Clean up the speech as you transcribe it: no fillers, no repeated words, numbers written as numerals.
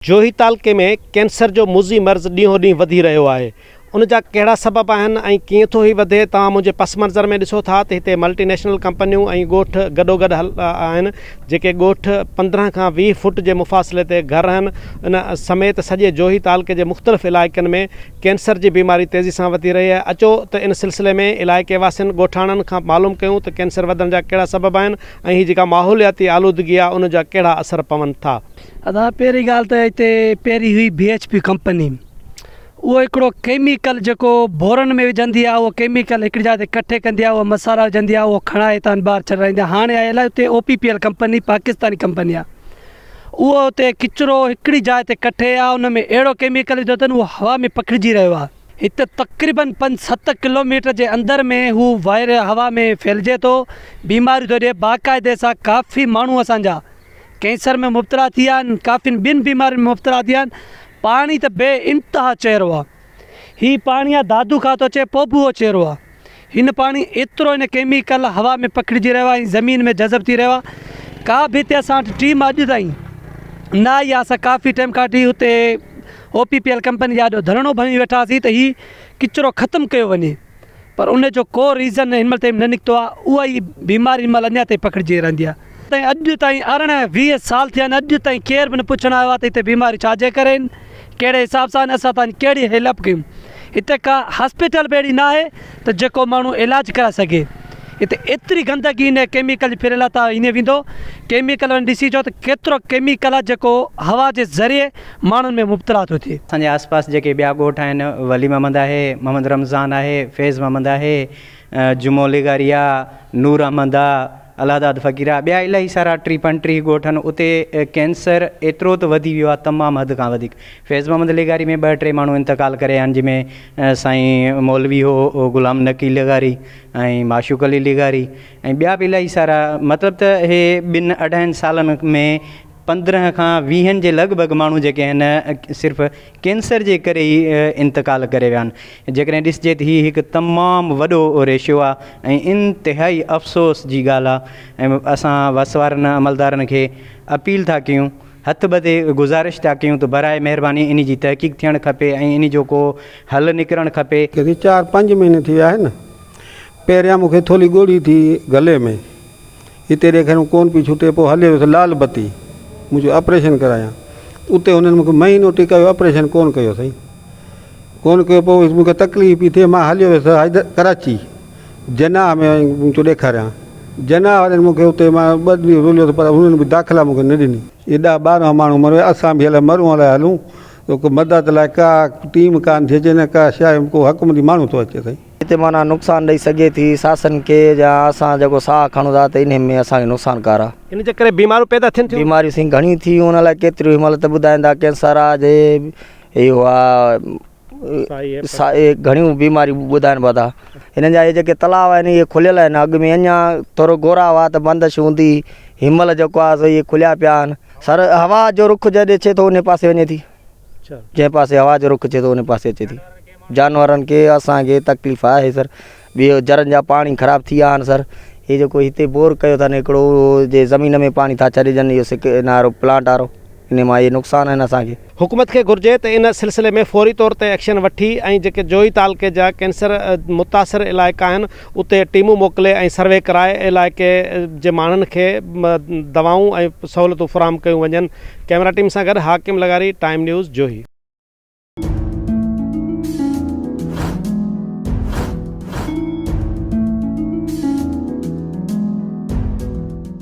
جوهي تعلقي ۾ ڪينسر جو موذي مرض ڏينهون ڏينهن وڌي رهيو آهي ان جا ڪهڙا سبب آهن ۽ ڪيئن ٿو هي وڌي توهان منهنجي پس منظر ۾ ڏسو ٿا ته هتي ملٽي نيشنل ڪمپنيون ۽ ڳوٺ گڏوگڏ آهن جيڪي ڳوٺ 15 کان 20 فوٽ جي مفاصلي تي گهر آهن ان سميت سڄي جوهي تعلقي جي مختلف علائقن ۾ ڪينسر جي بيماري تيزي سان وڌي رهي آهي اچو ته ان سلسلي ۾ علائقي واسين ڳوٺاڻن کان معلوم ڪيون ته ڪينسر وڌڻ جا ڪهڙا سبب آهن ۽ هي جيڪا ماحولياتي آلودگي آهي ان جا ڪهڙا اثر پون ٿا. ادا پهرين ڳالهه ته هتي پهرين هئي بي ايڇ پي ڪمپني اهو هڪڙو ڪيميڪل جيڪو بورن ۾ وجهندي آهي اهو ڪيميڪل هڪڙي جاء تي ڪٺي ڪندي آهي اهو مصالحا وجهندي آهي اهو کڻائي هتان ٻاهر ڇڏرائيندي آهي هاڻي آيل آهي اتي O P P L company Pakistani company آهي اهو اتي ڪچرو هڪڙي جاء تي ڪٺي آهي ان ۾ اهڙو ڪيميڪل وڌو اٿن اهو هوا ۾ پکڙجي رهيو آهي هت تقريبن پنج ست ڪلوميٽر جي اندر ۾ هو وائر هوا ۾ ڦهلجي ٿو بيماريون ٿو ڏي باقاعدي سان ڪافي ماڻهو اسان جا ڪينسر ۾ مبتلا ٿي ويا آهن ڪافين ٻين بيمارين ۾ مبتلا ٿي ويا آهن پاڻي ته بي انتها چهرو آهي هي پاڻي آهي دادو کان ٿو اچي پوء به اهو چهرو آهي هن پاڻي ايترو هن ڪيميڪل هوا ۾ پکڙجي رهيو آهي ۽ زمين ۾ جذب ٿي رهيو آهي ڪا به هتي اسان وٽ ٽيم اڄ تائين نه آئي آهي اسان ڪافي ٽائيم کان وٺي هتي او پي پي ايل ڪمپني جي آڏو ڌرڻو به هڻي ويٺاسين ته هي ڪچرو ختم ڪيو وڃي پر ان جو ڪو ريزن هن مهل تائين نه نڪتو آهي اها ئي بيماري هن مهل اڃا تائين پکڙجي رهندي آهي. تائين اڄ تائين 18 20 سال ٿيا آهن اڄ تائين ڪير به نه پڇڻ آيو آهي ته هتي بيماري ڇا جي ڪري آهن ڪهڙي حساب سان آهن اسان تان ڪهڙي هيلپ ڪيون هتي ڪا هاسپيٽل به اهڙي نه آهي ته جيڪو ماڻهو علاج ڪرائي سگهي هتي ايتري گندگي ان ڪيميڪل جي ڦريل آهي تان ائين ويندو ڪيميڪل وڃي ڏسي اچو ته ڪيترو ڪيميڪل آهي جيڪو هوا جي ذريعي ماڻهن ۾ مبتلا ٿو ٿئي. اسان جي آس پاس جيڪي ٻيا ڳوٺ آهن ولي محمد آهي، محمد رمضان آهي، فيض محمد آهي، جمعو لغاري آ، نور احمد آ، الله داد فقير آ، ٻيا الاهي سارا ٽي پنٽيهه ڳوٺ آهن اتي ڪينسر ايترو ته وڌي ويو آ تمام حد کان وڌيڪ. فيض محمد لغاري ۾ ٻه ٽي ماڻهو انتقال ڪري ويا آهن جن ۾ سائين مولوي هو غلام نقي لغاري ۽ معشوق علي لغاري ۽ ٻيا به الاهي سارا مطلب ته هي ٻن اڍائين سالن ۾ 15 کان ويهن جي لڳ ڀڳ ماڻهو جيڪي آهن صرف ڪينسر جي ڪري ئي انتقال ڪري ويا آهن جيڪڏهن ڏسجي ته هي هڪ تمام وڏو ريشو آهي ۽ انتهائي افسوس جي ڳالهه آهي ۽ اسان وس وارن عملدارن کي اپيل ٿا ڪيون هٿ ٻڌي گذارش ٿا ڪيون ته برائي مهرباني انهي جي تحقيق ٿيڻ کپي ۽ انهي جو ڪو حل نڪرڻ کپي. کي چار پنج مهيني ٿي ويا آهن پهريان مون کي ٿوري ڳوڙهي ٿي گلي ۾ هتي ڏيکاريم ڪونه پئي ڇٽي پوء هليو ويس لال بتي مون چيو آپريشن ڪرايان اتي هنن مون کي مهينو ٽڪايو آپريشن ڪونه ڪيو سائين ڪونه ڪيو پوء مون کي تڪليف پئي ٿئي مان هليو ويس حيدر ڪراچي جناح ۾ مون چيو ڏيکاريان جناح وارن مون کي اتي مان ٻه ڏينهن روليس پر هنن به داخلا مون کي نه ڏني. ايڏا 12 ماڻهو مري ويا اسان به الائي مرون الائي هلون ته ڪو مدد لاء ڪا ٽيم ڪانه ٿي اچي نه ڪا شيء ڪو حڪمتي ماڻهو ٿو اچي سائين. هتي معنيٰ نقصان ڏئي سگهي ٿي ساسن کي يا اسان جيڪو ساهه کڻون ٿا ته انهي ۾ اسان کي نقصان ڪار آ. ان جي ڪري بيماريون پيدا ٿين ٿيون. بيماريون سائين گهڻيون ٿي ويون الائي ڪيتريون هن مهل ته ٻڌائين ٿا ڪينسر آ جي اهو آ سائي گهڻيون بيماريون ٻڌائين پيا ٿا هنن جا اهي جيڪي تلاء آهن اهي کليل آهن اڳ ۾ اڃا ٿورو گورا هئا ته بندش هوندي هئي هن مهل جيڪو آ سو اهي کليا پيا آهن سر هوا جو رخ جڏهن اچي ٿو انهي پاسي وڃي ٿي. جنهن پاسي هوا جو رخ اچي ٿو ان پاسي اچي ٿي جانورن کي اسان کي تڪليف آهي سر ٻيو جرن جا پاڻي خراب ٿي ويا آهن سر هي جيڪو هتي بور ڪيو اٿن هڪڙو جي زمين ۾ پاڻي ٿا ڇڏجن اهو سڪ ان وارو پلانٽ وارو ان مان اهي نقصان آهن اسان کي. حڪومت کي گهرجي ته ان سلسلي ۾ فوري طور تي ايڪشن وٺي ۽ جيڪي جوهي تعلقي جا ڪينسر متاثر علائقا آهن اتي ٽيمون موڪلي ۽ سروي ڪرائي علائقي جي ماڻهن کي دوائون ۽ سهولتون فراهم ڪيون وڃن ڪئميرا ٽيم سان گڏ حاڪم لغاري ٽائيم نيوز جوهي.